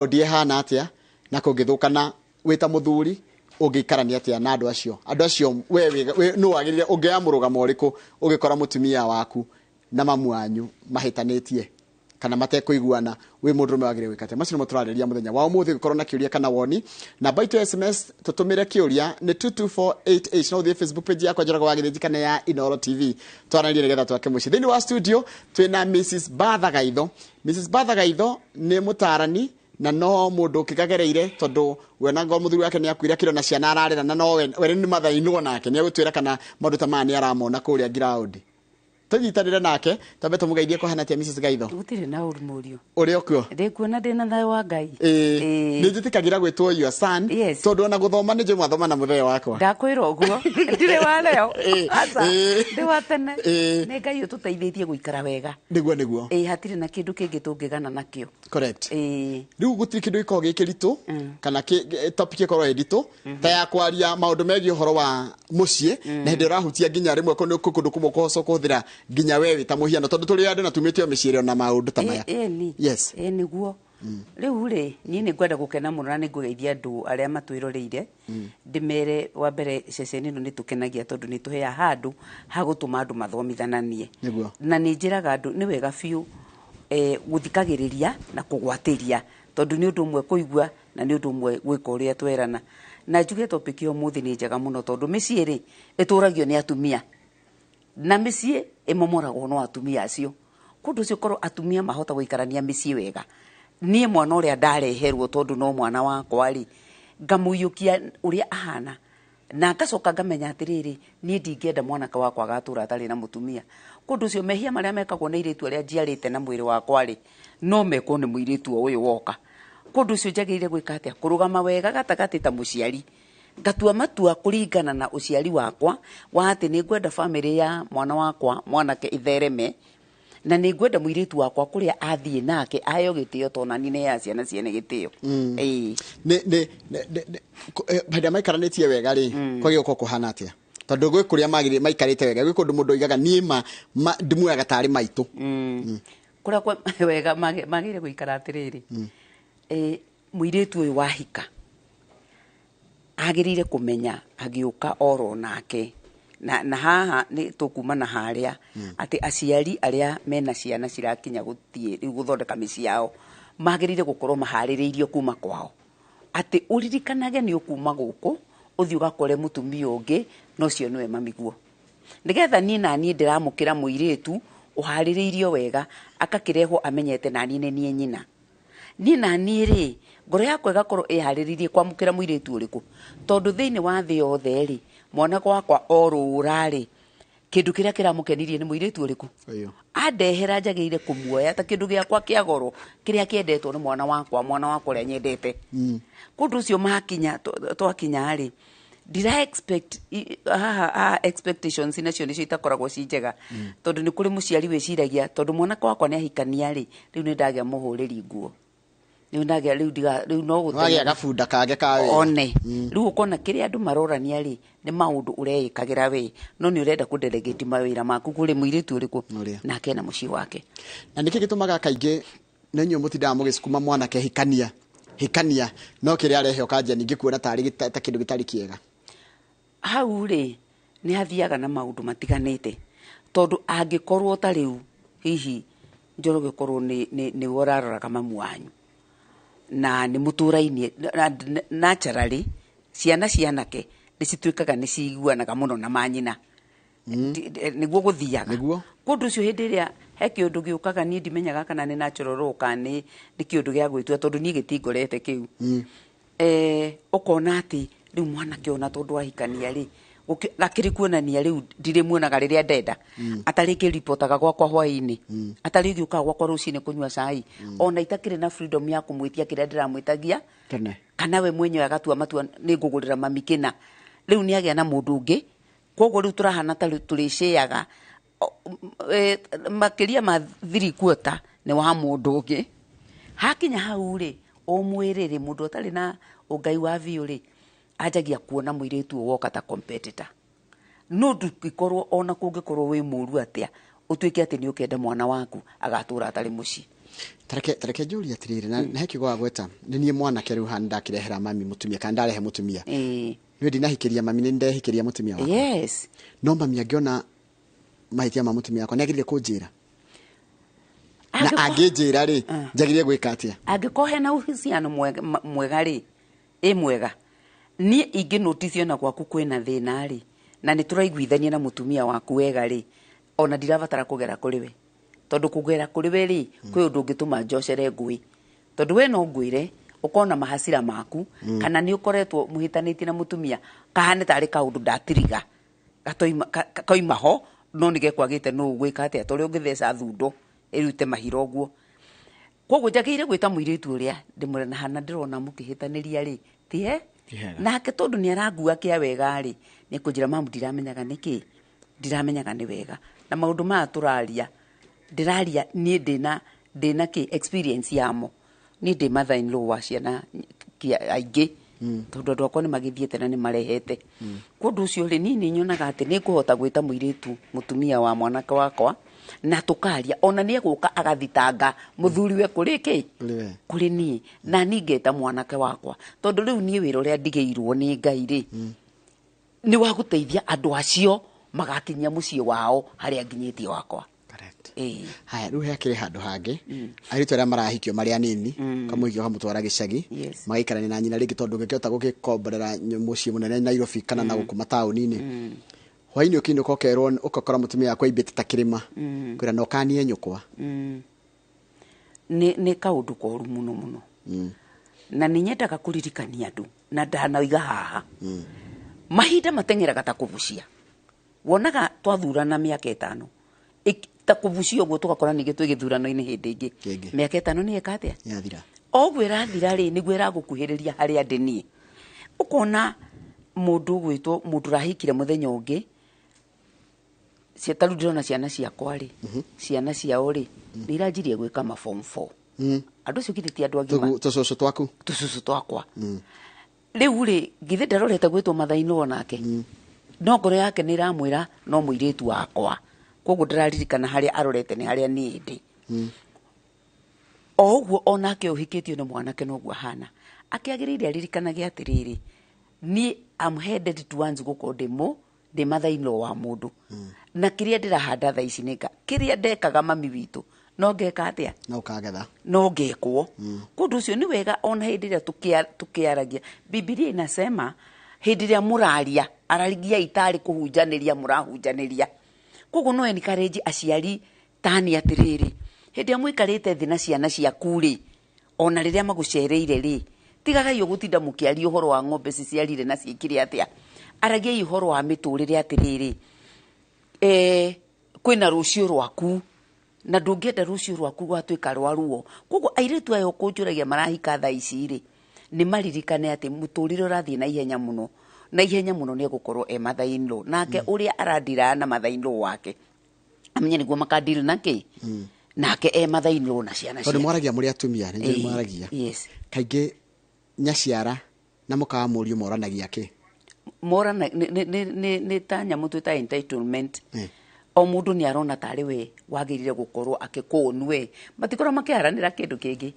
Ndi ĩhana atĩa na kũngĩthũkana wĩ ta mũthuri ũngĩikarania atĩa na andũ acio? Andũ acio we nũ wagĩrĩire, ũngĩoya mũrũgamo ũrĩkũ ũgĩkora mũtumia waku na mamu wanyu mahĩtanĩtie kana matekũiguana? Wĩ mũndũrũme wagĩrĩire gwĩka atĩa? Macio nĩmo tũrarĩrĩria mũthenya wa ũmũthĩ. Ũngĩkorwo na kĩũria kana woni, namba itũ ya SMS tũtũmĩre kĩũria nĩ 22488. No ũthiĩ Facebook page yakwa, Njoroge wa Gĩthĩnji, kana ya Inooro TV, twaranĩrie nĩgetha twake mũciĩ. Thĩinĩ wa studio twĩna Mrs Batha Gaitho. Mrs Batha Gaitho nĩ mũtaarani na no mũndũ ũkĩgagereire, tondũ we na ngoro mũthuri wake nĩ akuire akĩrĩ na ciana ararera, na no we we nĩ mathainwo nake. Nĩ egũtwĩra kana maũndũ ta maya nĩ aramona kũrĩa ground. Tũnyitanĩre nake, twambe tũmũgeithie. Kũhana atĩa, Mrs Gaitho? Gũtirĩ na ũru, mũriũ. Ũrĩ okuo? Ndĩkuona ndĩ na thayũ wa Ngai. Ĩĩ. Nĩ njĩtĩkagĩra gwĩtwo your son? Yes. Tondũ ona gũthoma nĩ njũĩ mwathoma na mũthee wakwa. Ndakwĩra ũguo, ndirĩ wa leo. Aca. Ndĩ wa tene. Nĩ Ngai ũtũteithĩtie gũikara wega. Nĩguo. Ĩĩ, hatirĩ na kĩndũ kĩngĩ tũngĩgana nakĩo. Correct. Rĩu gũtirĩ kĩndũ gĩkoragwo gĩ kĩritũ kana topic ĩkorwo ĩ nditũ ta ya kwaria maũndũ megiĩ ũhoro wa mũciĩ, na hĩndĩ ĩrĩa ũrahutia nginya rĩmwe kũndũ kũmwe kũhoca kũhũthĩra nginya we wĩ ta mũhiano, tondũ tũrĩ andũ na tumĩte o mĩciĩ ĩrĩ ona maũndũ ta maya. Ĩni. Ĩ nĩguo. Rĩu rĩ, niĩ nĩ ngwenda gũkena mũno na nĩ ngũgeithia andũ arĩa matwĩroreire, ndĩmere wa mbere ceceni ĩno nĩ tũkenagia tondũ nĩ tũheaga handũ ha gũtũma andũ mathomithananie. Na nĩ njĩraga andũ nĩ wega biũ gũthikagĩrĩria na kũgwatĩria, tondũ nĩ ũndũ ũmwe kũigua na nĩ ũndũ ũmwe gwĩka ũrĩa twerana. Na njuge topic ya ũmũthĩ nĩ njega mũno, tondũ mĩciĩ rĩ, ĩtũragio nĩ atumia na mĩciĩ ĩmomoragwo no atumia acio. Kũndũ ũcio korwo atumia mahota gũikarania mĩciĩ wega, niĩ mwana ũrĩa ndareherwo, tondũ no mwana wakwa rĩ, ngamũiyũkia ũrĩa ahana na ngacoka ngamenya atĩrĩrĩ, niĩ ndingĩenda mwanake wakwa agatũra atarĩ na mũtumia. Kũndũ ũcio mehia marĩa mekagwo nĩ airĩtu arĩa njiarĩte na mwĩrĩ wakwa rĩ, no mekwo nĩ mũirĩtu o ũyũ woka. Kũndũ ũcio njagĩrĩire gwĩka atĩa? Kũrũgama wega gatagatĩ ta mũciari, ngatua matua kũringana na ũciari wakwa wa atĩ nĩ ngwenda bamĩrĩ ya mwana wakwa mwanake ĩthereme, na nĩ ngwenda mũirĩtu wakwa kũrĩa athiĩ nake aheo gĩtĩo tondũ nani nĩ ya ciana ciene gĩtĩo. Ĩĩ. Nĩ hĩndĩ ĩrĩa maikaranĩtie wega rĩ, kwagĩrĩirwo gũkorwo kũhana atĩa? Tondũ gwĩ kũrĩa magĩrĩire maikarĩte wega, gwĩ kũndũ mũndũ oigaga niĩ ma ndimuoyaga tarĩ maitũ. Kũrĩa kwa wega magĩrĩire gũikara atĩrĩrĩ, mũirĩtu ũyũ wahika agĩrĩire kũmenya agĩũka oro nake na haha nĩ tũkuma na harĩa atĩ aciari arĩa mena ciana cirakinya gũthiĩ rĩu gũthondeka mĩciĩ yao magĩrĩire gũkorwo maharĩrĩirio kuma kwao, atĩ ũririkanage nĩ ũkuma gũkũ ũthiĩ ũgakore mũtumia ũngĩ na ũcio nĩwe mamiguo, nĩgetha niĩ na niĩ ndĩramũkĩra mũirĩtu ũharĩrĩirio wega, akakĩrehwo amenyete na niĩ nĩ niĩ nyina. Niĩ na niĩ rĩ, ngoro yakwa ĩgakorwo ĩharĩrĩirie kwamũkĩra mũirĩtu ũrĩkũ, tondũ thĩinĩ wa thĩ yothe rĩ, mwana wakwa orũra rĩ, kĩndũ kĩrĩa kĩramũkenirie nĩ mũirĩtu ũrĩkũ? Ũyũ. Andehera njagĩrĩire kũmuoya ta kĩndũ gĩakwa kĩa goro kĩrĩa kĩendetwo nĩ mwana wakwa, mwana wakwa ũrĩa nyendete. Kũndũ ũcio makinya twakinya rĩ, ndira expect haha haha expectations nacio nĩcio itakoragwo ci njega, tondũ nĩ kũrĩ mũciari wĩciragia tondũ mwanake wakwa nĩ ahikania rĩ, rĩu nĩ ndagĩa mũhũrĩri nguo, rĩu ndagĩa, rĩu ndiga, rĩu no wagĩa gabunda kage ka wĩra. One rĩu ũkona kĩrĩa andũ marorania rĩ, nĩ maũndũ ũreĩkagĩra we, no nĩ ũrenda kũdelegate mawĩra maku kũrĩ mũirĩtu ũrĩkũ? Ũrĩa. Nake na mũciĩ wake. Na nĩkĩ gĩtũmaga kaingĩ nĩ inyuĩ mũtindaga mũgĩcukuma mwanake, hikania, hikania, no kĩrĩa arehe ũkanjia ningĩ kuona tarĩ ta kĩndũ gĩtarĩ kĩega? Hau rĩ, nĩ hathiaga na maũndũ matiganĩte, tondũ angĩkorwo ta rĩu hihi Njoroge ũkorwo nĩwe ũraroraga mamu wanyu na nĩ mũtũrainie, naturally ciana cianake nĩ cituĩkaga nĩ ciguanaga mũno na manyina. Nĩguo gũthiaga. Kũndũ ũcio hĩndĩ ĩrĩa he kĩũndũ gĩũkaga, niĩ ndimenyaga kana nĩ natural law kana nĩ kĩũndũ gĩa gwĩtua, tondũ niĩ gĩtingorete kĩu. Ũkona atĩ rĩu mwanake ona tondũ ahikania rĩ, gakĩrĩ kuonania rĩu ndirĩmuonaga rĩrĩa ndenda, atarĩ ripotaga gwakwa hwaĩ-inĩ, atarĩ gĩũkaga gwakwa rũcinĩ kũnyua cai, ona itakĩrĩ na freedom ya kũmwĩtia kĩrĩa ndĩramwĩtagia tene, kana we mwenyewe agatua matua nĩ ngũgũrĩra mami kĩna. Rĩu nĩ agĩa na mũndũ ũngĩ, koguo rĩu tũrahana ta rĩu tũrĩcĩaga makĩria ma 3/4 nĩ wa mũndũ ũngĩ. Hakinya hau rĩ, ũmwĩrĩ rĩ, mũndũ ũtarĩ na ũngai wa biũ rĩ, anjagia kuona mũirĩtu ũyũ woka ta competitor. No ndũngĩkorwo, ona kũngĩkorwo wĩ mũru atĩa, ũtuĩke atĩ nĩ ũkenda mwana waku agatũra atarĩ mũciĩ. Tareke njũrie atĩrĩrĩ, na he kiugo wagweta, nĩ niĩ mwanake rĩu haha nĩndakĩrehera mami mũtumia kana ndarehe mũtumia. Niĩ ndinahikĩria mami, nĩ ndehikĩria mũtumia wakwa. Yes. No mami angĩona mahĩtia ma mũtumia wakwa, nĩ agĩrĩire kũnjĩra? Na angĩnjĩra rĩ, njagĩrĩire gwĩka atĩa? Angĩkorwo hena uhusiano mwega rĩ, ĩ mwega. Niĩ ingĩ notice ona gwaku kwĩna thĩna rĩ, na nĩ tũraiguithania na mũtumia waku wega rĩ, ona ndirabatara kũgera kũrĩ we. Tondũ kũgera kũrĩ we rĩ, kwĩ ũndũ ũngĩtũma njocere ngũĩ. Tondũ we no ngwĩre, ũkona mahasira maku, kana nĩ ũkoretwo mũhĩtanĩtie na mũtumia, kahane tarĩ kaũndũ ndatiriga. Gatoima, kaima ho, no nĩ gekwagĩte nũ ũgwĩka atĩa, ta ũrĩa ũngĩtheca thundo ĩrute mahira ũguo. Koguo njagĩrĩire gwĩta mũirĩtu ũrĩa ndĩmwĩre, na hana ndĩrona mũkĩhĩtanĩria rĩ, ti he? Ti hega. Nake tondũ nĩ arangua kĩa wega rĩ, nĩ kũnjĩra mamu ndiramenyaga nĩkĩ, ndiramenyaga nĩ wega. Na maũndũ maya tũraria, ndĩraria niĩ ndĩna kĩ experience yamo. Niĩ ndĩ mother in law wa ciana aingĩ, tondũ andũ akwa nĩ magĩthiĩte na nĩ marehete. Kwa ũndũ ũcio rĩ, niĩ nĩ nyonaga atĩ nĩ ngũhota gwĩta mũirĩtu mũtumia wa mwanake wakwa na tũkaria, ona nĩ egũka agathitanga mũthuriwe kũrĩ kĩ? Kũrĩ we. Kũrĩ niĩ. Na niĩ ngeta mwanake wakwa, tondũ rĩu niĩ wĩra ũrĩa ndigĩirwo nĩ Ngai rĩ, nĩ wa gũteithia andũ acio magakinyia mũciĩ wao harĩa nginyĩtie wakwa. Correct. Ĩĩ. Haya, rĩu hakĩrĩ handũ hangĩ, airĩtu arĩa marahikio marĩ anini, kamũhikio kamũtwara gĩcagi, magaikarania na nyina rĩngĩ, tondũ ũngĩkĩhota gũgĩkomborera mũciĩ mũnene Nairobi kana na gũkũ mataũni-inĩ, hwaĩ-inĩ ũkĩinũka ũkerwo, ũgakora mũtumia wakwa aimbĩte ta kĩrĩma, kwĩra na ũkanie nyũkwa. Nĩ kaũndũ koru mũno mũno. Na nĩ nyendaga kũririkania andũ, na ndanoiga haha, mahinda mateng'eraga ta kũbucia. Wonaga twathurana mĩaka 5, ta kũbucia ũguo, tũgakora ningĩ twĩ gĩthurano-inĩ hĩndĩ ĩngĩ. Kĩngĩ. Mĩaka 5 nĩ ĩka atĩa? Yathira. O ũguo ĩrathira rĩ, nĩguo ĩragũkuhĩrĩria harĩa ndĩ niĩ. Ũkona mũndũ ũgwĩtwo mũndũ ũrahikire mũthenya ũngĩ, ta rĩu ndĩrona ciana ciakwa rĩ, ciana ciao rĩ, nĩ iranjirie gwĩka ma form 4. Andũ acio githĩ ti andũ agima? Tũcũcũ twaku. Tũcũcũ twakwa. Rĩu rĩ, githĩ ndarorete gwĩtwo mother-in-law nake? No ngoro yake nĩ ĩramwĩra no mũirĩtu wakwa. Koguo ndĩraririkana harĩa arorete nĩ harĩa niĩ ndĩ. O ũguo onake ũhikĩtio nĩ mwanake noguo ahana. Akĩagĩrĩire aririkanage atĩrĩrĩ, niĩ am headed towards gũkorwo ndĩ mother-in-law wa mũndũ. Na kĩrĩa ndĩrahanda thaa ici nĩ kĩrĩa ndekaga mami witũ, no ngeka atĩa? No ũkagetha. No ngekwo. Kwa ũndũ ũcio nĩ wega ona hĩndĩ ĩrĩa tũkĩaragia. Bibilia inasema hĩndĩ ĩrĩa mũraria, aragia itarĩ kũhunjanĩria mũrahunjanĩria. Koguo no encourage aciari tani atĩrĩrĩ, hĩndĩ ĩrĩa mũikarĩte thĩ na ciana ciaku rĩ, ona rĩrĩa magũcereire rĩ, tigagai ũgũtinda mũkĩaria ũhoro wa ng'ombe ciciarire na ciĩkire atĩa. Aragiai ũhoro wa mĩtũrĩre atĩrĩrĩ, kwĩna rũciũ rwaku, na ndũngĩenda rũciũ rwaku rwatuĩka rwa ruo. Koguo airĩtu aya ũkũnjũragia marahika thaa ici rĩ, nĩ maririkane atĩ mũtũrĩre ũrathiĩ na ihenya mũno, na ihenya mũno nĩ egũkorwo e mother-in-law. Nake ũrĩa aradira na mother-in-law wake, amenye nĩguo makadili na kĩ? Nake e mother-in-law na ciana Tondũ ciake. mwaragia mũrĩ atumia, nĩ njũĩ mwaragia. Yes. Kaingĩ nyaciara na mũka wa mũriũ moranagia kĩ? Morana nĩ ta nyamũ twĩta entitlement. O mũndũ nĩ arona tarĩ we wagĩrĩire gũkorwo akĩkũnu we. Matikorwo makĩaranĩra kĩndũ kĩngĩ.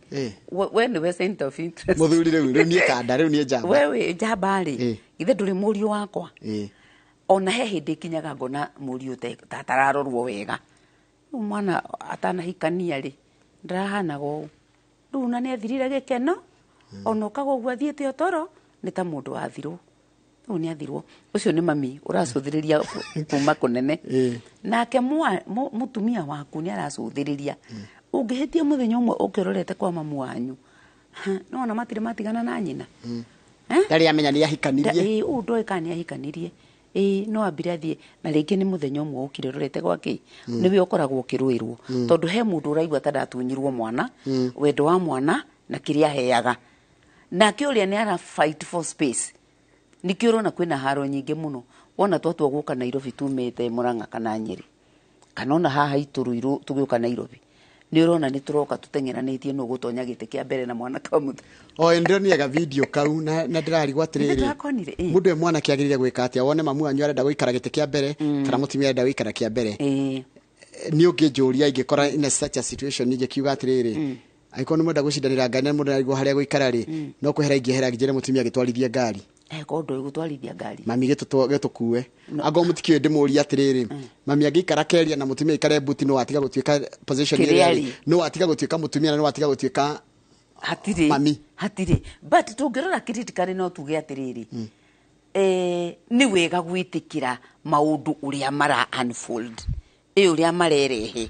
We nĩwe center of interest. Mũthuri rĩu niĩ kanda, rĩu niĩ njamba. We wĩ njamba rĩ, githĩ ndũrĩ mũriũ wakwa? Ona he hĩndĩ ĩkinyaga ngona mũriũ ta atararorwo wega. Rĩu mwana atanahikania rĩ, ndarahanaga ũũ. Rĩu na nĩ athirire gĩkeno, ona ũkaga ũguo athiĩte ũtoro, nĩ ta mũndũ wathirwo. Rĩu nĩ athirwo. Ũcio nĩ mami ũracũthĩrĩria kuma kũnene. Nake mũtumia waku nĩ aracũthĩrĩria. Ũngĩhĩtia mũthenya ũmwe ũkĩrorete kwa mamu wanyu, no ona matirĩ matigana na nyina. Ndarĩ amenya nĩ ahikanirie. Ũũ ndoĩ kana nĩ ahikanirie. No ambire athiĩ, na rĩngĩ nĩ mũthenya ũmwe ũkire ũrorete gwake, nĩwe ũkoragwo ũkĩrũĩrwo. Tondũ he mũndũ ũraigua ta ndatunyirwo mwana, wendo wa mwana na kĩrĩa aheaga. Nake ũrĩa nĩ ara fight for space. Nĩkĩo ũrona kwĩna haro nyingĩ mũno. Wona twatua gũka Nairobi tumĩte Murang'a kana Nyĩrĩ, kana ona haha itũrũirũ tũgĩũka Nairobi, nĩ ũrona nĩ tũroka tũteng'eranĩtie nũ gũtonya gĩtĩ kĩa mbere na mwanake wa mũthuri. O ndĩronire video kau na ndĩrarigwo atĩrĩrĩ, Nĩ ndĩrakonire, ĩ. Mũndũ e mwanake agĩrĩire gwĩka atĩa? Wone mamu wanyu arenda gũikara gĩtĩ kĩa mbere, kana mũtumia arenda gũikara kĩa mbere. Nĩ ũngĩnjũria ingĩkora in a such a situation, ingĩkiuga atĩrĩrĩ, angĩkorwo nĩ mwenda gũcindanĩra ngari na mũndũ arigwo harĩa gũikara rĩ, no kwehera ingĩehera njĩre mũtumia agĩtwarithie ngari. Korwo ndũĩ gũtwarithia ngari. Mami gĩtũkue. Angorwo mũtikĩũĩ, ndĩmũrie atĩrĩrĩ, mami angĩikara keria na mũtumia aikare mbuti, no atiga gũtuĩka position Kĩrĩa ĩrĩa rĩ. Rĩ, no atiga gũtuĩka mũtumia na no atiga gũtuĩka Hatirĩ. Mami. Hatirĩ, but tũngĩrora critically no tuge atĩrĩrĩ, nĩ wega gwĩtĩkĩra maũndũ ũrĩa mara unfold, ĩ ũrĩa marerehe.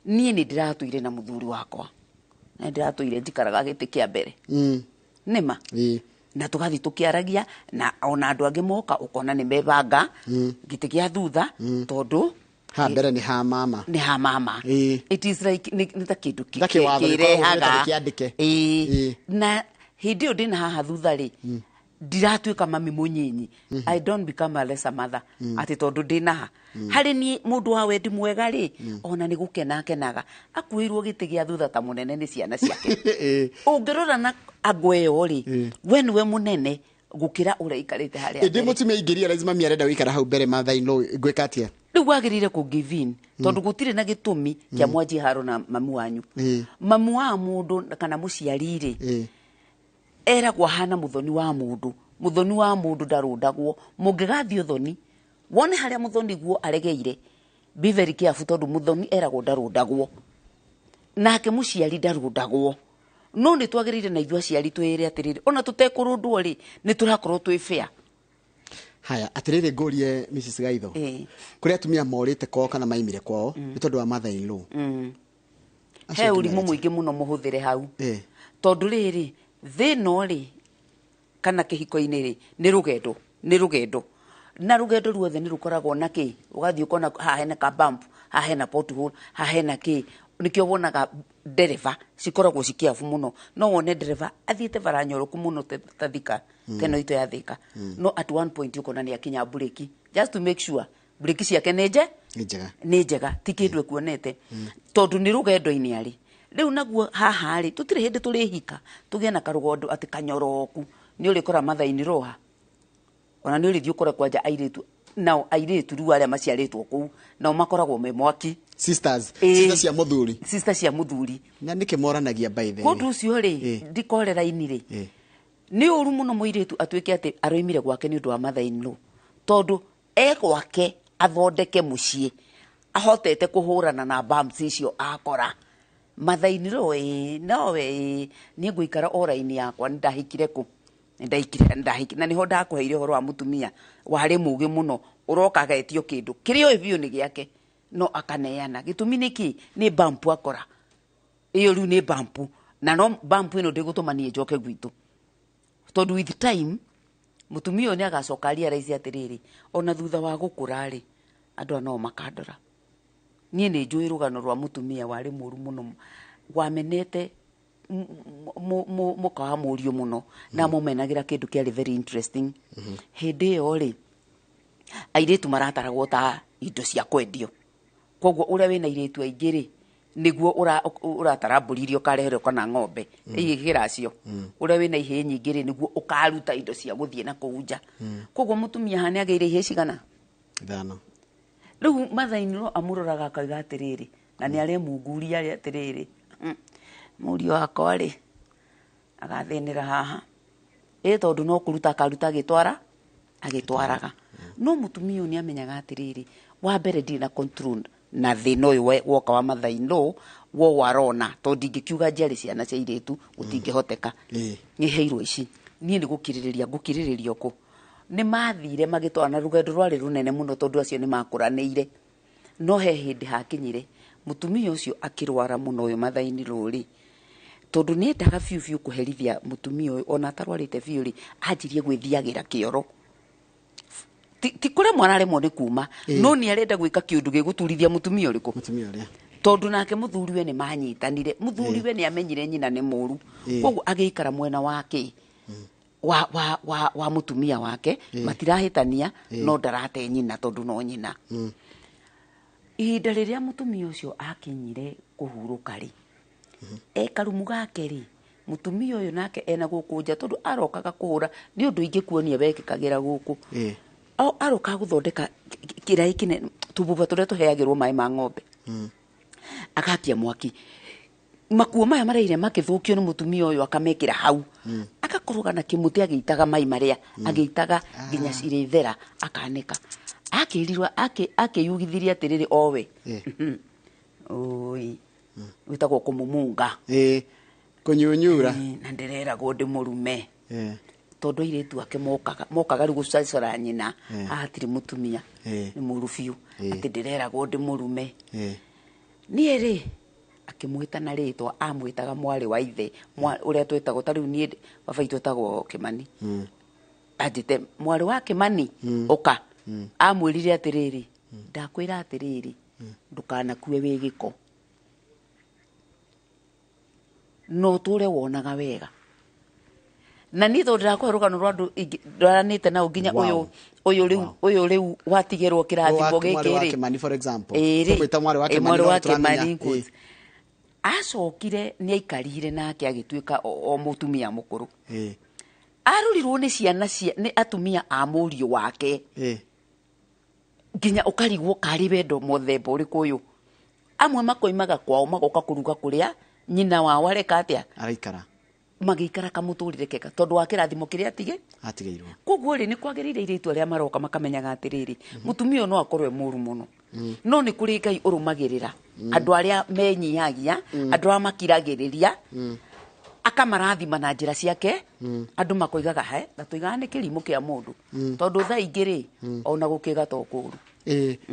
Niĩ nĩ ndĩratũire na mũthuri wakwa na ndĩratũire njikaraga gĩtĩ kĩa mbere. Nĩma. Na tũgathiĩ tũkĩaragia na ona andũ angĩ moka, ũkona nĩ mebanga gĩtĩ gĩa thutha tondũ Ha mbere nĩ ha mama. Nĩ ha mama. It is like nĩ ta kĩndũ Ta kĩwatho gĩkoragwo kĩrehaga gĩtarĩ kĩandĩke. Na hĩndĩ ĩyo ndĩna haha thutha rĩ, ndiratuĩka mami mũnyinyi. I don't become a lesser mother atĩ tondũ ndĩna ha harĩ niĩ. Mũndũ wa wendi mwega rĩ, ona nĩ gũkena akenaga akuĩirwo gĩtĩ gĩa thutha ta mũnene nĩ ciana ciake. Ũngĩrora na ango ĩyo rĩ, we nĩwe mũnene gũkĩra ũrĩa ikarĩte harĩa Ĩndĩ mbere. Mũtumia ingĩ realize mami arenda gũikara hau mbere, mother-in-law, ngwĩka atĩa? Rĩu wagĩrĩire kũ give in tondũ gũtirĩ na gĩtũmi kĩa mwanjie haro na mamu wanyu. Mamu wa mũndũ kana mũciari rĩ, eragwo ahana mũthoni wa mũndũ. Mũthoni wa mũndũ ndarũndagwo. Mũngĩgathiĩ ũthoni wone harĩa mũthoni guo aregeire, be very careful, tondũ mũthoni eragwo ndarũndagwo, nake mũciari ndarũndagwo. No nĩ twagĩrĩire na ithuĩ aciari twĩre atĩrĩrĩ, ona tũtekũrũndwo rĩ, nĩ tũrakorwo twĩ fair. Haya, atĩrĩrĩ, ngũrie Mrs. Gaitho. Kũrĩ atumia morĩte kwao kana maimire kwao nĩ tondũ wa mother in law. Acio He atumia ũrimũ arĩa- mũingĩ mũno mũhũthĩre hau. Tondũ rĩrĩ, thĩno rĩ, kana kĩhiko-inĩ rĩ, nĩ rũgendo, nĩ rũgendo, na rũgendo ruothe nĩ rũkoragwo na kĩ, ũgathiĩ ũkona haha hena ka bump, haha hena pothole, haha hena kĩ. Nĩkĩo wonaga ndereba cikoragwo cikiabu mũno. No wone ndereba athiĩte bara nyoroku mũno ta Thika, teno itũ ya Thika, no at one point ũkona nĩ akinya mburĩki just to make sure mburĩki ciake nĩ nje Nĩ njega. Nĩ njega, ti kĩndũ ekuonete, tondũ nĩ rũgendo-inĩ arĩ rĩu. Naguo haha rĩ, tũtirĩ hĩndĩ tũrĩhika tũgĩe na karũgondo atĩ kanyoroku. Nĩ ũrĩkora mathaini roha, ona nĩ ũrĩthiĩ ũkore kwanja airĩtu, nao airĩtu rĩu arĩa maciarĩtwo kũu nao makoragwo me mwaki. Sisters. Sisters cia mũthuri. Sister cia mũthuri. Na nĩkĩ moranagia, by the way? Kũndũ ũcio rĩ, ndikore raini rĩ, nĩ ũru mũno mũirĩtu atuĩke atĩ aroimire gwake nĩ ũndũ wa mother-in-law, tondũ e gwake athondeke mũciĩ ahotete kũhũrana na bumps icio akora mother-in-law. Ĩ nowe ĩ niĩ ngũikara o raini yakwa. Nĩ ndahikire kũ, nĩ ndahikire, ndahikire, na nĩho ndakũheire ũhoro wa mũtumia warĩ mũgĩ mũno, ũroka agetio kĩndũ kĩrĩa oĩ biũ nĩ gĩake no akaneana. Gĩtũmi nĩ kĩ? Nĩ bump akora ĩyo. Rĩu nĩ bump, na no bump ĩno ndĩgũtũma niĩ njoke gwitũ, tondũ with time mũtumia ũyũ nĩ agacoka realize atĩrĩrĩ, ona thutha wa gũkũra rĩ, andũ aya no makandora. Niĩ nĩ njũĩ rũgano rwa mũtumia warĩ mũru mũno, wamenete mũka wa mũriũ mũno, na mũmenagĩra kĩndũ kĩarĩ very interesting. Hĩndĩ ĩyo rĩ, airĩtu marataragwo ta indo cia kwendio, koguo ũrĩa wĩna airĩtu aingĩ rĩ, nĩguo ũratara mbũri iria ũkareherwo kana ng'ombe igĩkĩracio. Ũrĩa wĩna ihĩĩ nyingĩ rĩ, nĩguo ũkaruta indo cia gũthiĩ na kũu nja. Koguo mũtumia haha nĩ agĩire ihĩĩ cigana? Ithano. Rĩu mother-in-law amũroraga akauga atĩrĩrĩ, na nĩ aremunguria arĩ atĩrĩrĩ, mũriũ wakwa rĩ, agathĩnĩra haha ĩ, tondũ no kũruta akaruta agĩtwara agĩtwaraga. No mũtumia ũyũ nĩ amenyaga atĩrĩrĩ, wa mbere ndirĩ na control na thĩna ũyũ woka wa mother-in-law wo warona, tondũ ndingĩkiuga njiarĩ ciana cia irĩtu, gũtingĩhoteka. Nĩ heirwo ici, niĩ nĩ gũkirĩrĩria ngũkirĩrĩria kũ. Nĩ mathire magĩtwara na rũgendo rwarĩ rũnene mũno, tondũ acio nĩ makũranĩire. No he hĩndĩ hakinyire mũtumia ũcio akĩrwara mũno, ũyũ mother-in-law rĩ, tondũ nĩ endaga biũ biũ kũherithia mũtumia ũyũ ona atarwarĩte biũ rĩ, anjirie gwĩthiagĩra kĩoro. Ti kũremwo araremwo nĩ kuma, no nĩ arenda gwĩka kĩũndũ gĩgũturithia mũtumia ũrĩkũ? Mũtumia ũrĩa. Tondũ nake mũthuriwe nĩ manyitanire, mũthuriwe nĩ amenyire nyina nĩ mũru. Koguo agĩikara mwena wake wa mũtumia wake, matirahĩtania, no ndarate nyina tondũ no nyina. Ihinda rĩrĩa mũtumia ũcio akinyire kũhurũka rĩ, e karumu gake rĩ, mũtumia ũyũ nake ena gũkũ nja, tondũ arokaga kũhũra nĩ ũndũ ingĩkuonia wekĩkagĩra gũkũ. Arokaga gũthondeka kĩraĩ kĩnene, tũbuba tũrĩa tũheagĩrwo maĩ ma ng'ombe. Akakia mwaki makuo maya maraire makĩthũkio nĩ mũtumia ũyũ akamekĩra hau, akakoroga na kĩmũtĩ agĩitaga mai marĩa agĩitaga nginya cirĩthera, akanĩka. Akĩrirwo akĩyugithirie atĩrĩrĩ owe oi wĩtagwo kũmumunga. Kũnyunyura. Na ndĩreragwo ndĩ mũrume tondũ airĩtu ake mokaga rĩu gũcacora nyina, haha hatirĩ mũtumia, nĩ mũru biũ, atĩ ndĩreragwo ndĩ mũrume. Niĩ rĩ akĩmwĩta na rĩtwa, amwĩtaga mwarĩ wa ithe ũrĩa twĩtagwo ta rĩu niĩ baba itũ etagwo Kĩmani, anjĩte mwarĩ wa Kĩmani ũka. Amwĩrire atĩrĩrĩ, ndakwĩra atĩrĩrĩ, ndũkanakue wĩ gĩko, no ũtũre wonaga wega. Na niĩ tondũ ndĩrakũhe rũgano rwa andũ ndwaranĩte nao nginya ũyũ ũyũ rĩu ũyũ rĩu watigĩrwo kĩrathimo gĩkĩ rĩ. Kĩmani for example. Ĩĩ Tũmwĩta mwarĩ wa rĩ, Kĩmani, mwarĩ no wa tũramenya. Kĩmani quotes. Acokire nĩ aikarire nake agĩtuĩka o mũtumia mũkũrũ. Arorirwo nĩ ciana cia nĩ atumia a mũriũ wake nginya ũkarigwo karĩ wendo mũthemba ũrĩkũ ũyũ. Amwe makoimaga kwao magoka kũruga kũrĩa nyina wao areka atĩa, Araikara. Magĩikara kamũtũrĩre kega tondũ wa kĩrathimo kĩrĩa atige Atigĩirwo. Koguo rĩ, nĩ kwagĩrĩire airĩtu arĩa maroka makamenyaga atĩrĩrĩ, mũtumia ũyũ no akorwo e mũru mũno, no nĩ kũrĩ Ngai ũrũmagĩrĩra andũ arĩa menyihagia, andũ arĩa makiragĩrĩria, akamarathima na njĩra ciake. Andũ makoigaga he na tũigaga nĩ kĩrimũ kĩa mũndũ, tondũ thaa ingĩ rĩ, ona gũkĩga to kũru.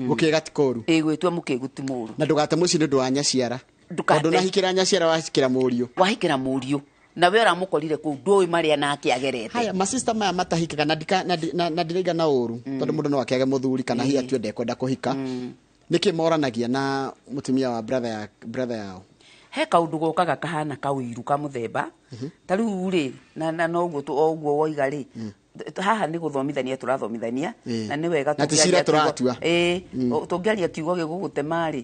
Gũkĩga ti kũru. Ĩ, gwĩtua mũkĩgu ti mũru. Na ndũgate mũciĩ nĩ ũndũ wa nyaciara. Ndũgate. Tondũ nahikĩra nyaciara wahikĩra mũriũ. Wahikĩra mũriũ na we ũramũkorire kũu, ndũĩ marĩa nake agerete. Haya, masista maya matahikaga na ndika na ndi- na na ndiraiga na ũru, tondũ mũndũ no akĩage mũthuri kana hihi atue ndekwenda kũhika, nĩkĩ moranagia na mũtumia wa brother ya brother yao? He kaũndũ gokaga kahana kaũiru ka mũthemba ta rĩu rĩ, na noguo o ũguo woiga rĩ, haha nĩ gũthomithania tũrathomithania. Na nĩ wega Na ti cira tũngĩaria kiugo- tũratua. Ĩĩ, tũngĩaria kiugo gĩgũgũtema rĩ,